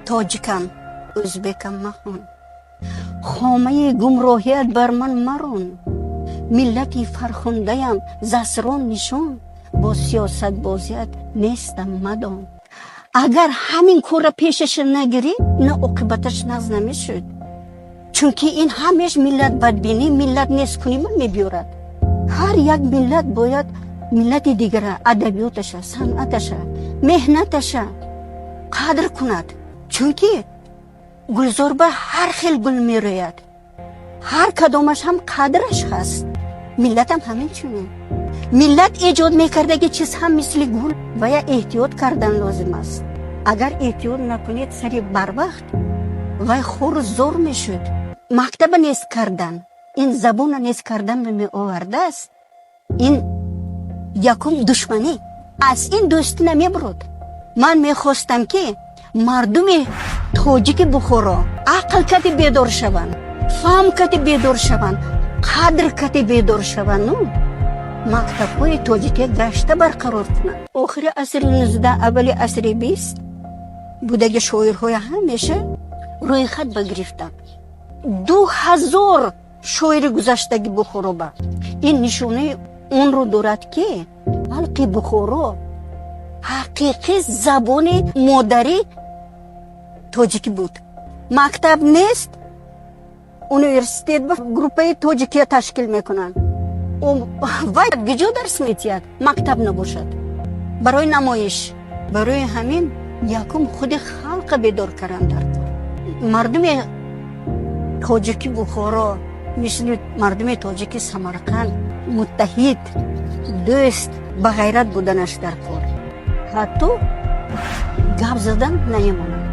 Тоҷикам, ӯзбекам махон, хомаи гумроҳият бар ман марон. Миллати фархундаям, з асрон нишон, бо сиёсатбозият нестам, мадон. Агар ҳамин корра пешаша нагирӣ, ина оқибаташ нағз намешуд, чунки ин ҳамеш миллат бадбинӣ, миллат несткунима мебиёрад. Ҳар як миллат бояд миллати дигара, адабиёташа, санъаташа, меҳнаташа қадр кунад, чунки гулзорба ҳар хел гул мерӯяд, ҳар кадомаш ҳам қадраш ҳаст. Миллатам ҳамин чунин. Миллат эҷод мекардаги чиз ҳам мисли гул ва я эҳтиёт кардан лозим аст. Агар эҳтиёт накунед, сари барвақт вай хору зор мешуд. Мактаба нест кардан, ин забона нест кардан меовардааст. Ин якум душманӣ, аз ин дӯстӣ намебурод. Ман мехостам, ки мардуми тоҷики Бухоро ақл кати бедор шаванд, фаҳм кати бедор шаванд, қадр кати бедор шаванд, мактабҳои тоҷикия гашта барқарор кунанд. Охири асри 19, аввали асри 20 будаги шоирҳоя ҳамеша рӯйхат багирифтанд. 2000 шоири гузаштаги Бухороба. Ин нишонаи онро дорад, ки халқи Бухоро ҳақиқӣ забони модарӣ тоҷикӣ буд. Мактаб нест, университет ба группаи тоҷикия ташкил мекунанд. Вай куҷо дарс метиҳад, мактаб набошад? Барои намоиш. Барои ҳамин якум худи халқа бедор кардан дар кор. Мардуми тоҷики Бухоро мисли мардуми тоҷики Самарқанд муттаҳид, дӯст, ба ғайрат буданаш дар кор. Ҳатто гап задан намемонад,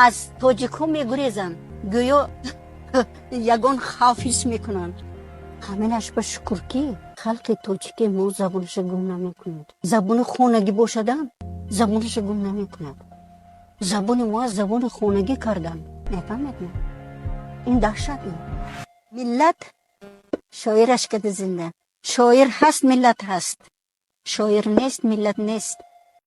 аз тоҷикҳо мегурезанд, гӯё ягон хавф ҳис мекунанд. Ҳаминаш ба шукр, ки халқи тоҷики мо забонаша гум намекунад. Забони хонагӣ бошадам, забонаша гум намекунад. Забони мо аз забони хонагӣ кардан, мефаҳмед? Ин даҳшат. Ин миллат шоираш када зинда. Шоир ҳаст, миллат ҳаст, шоир нест, миллат нест.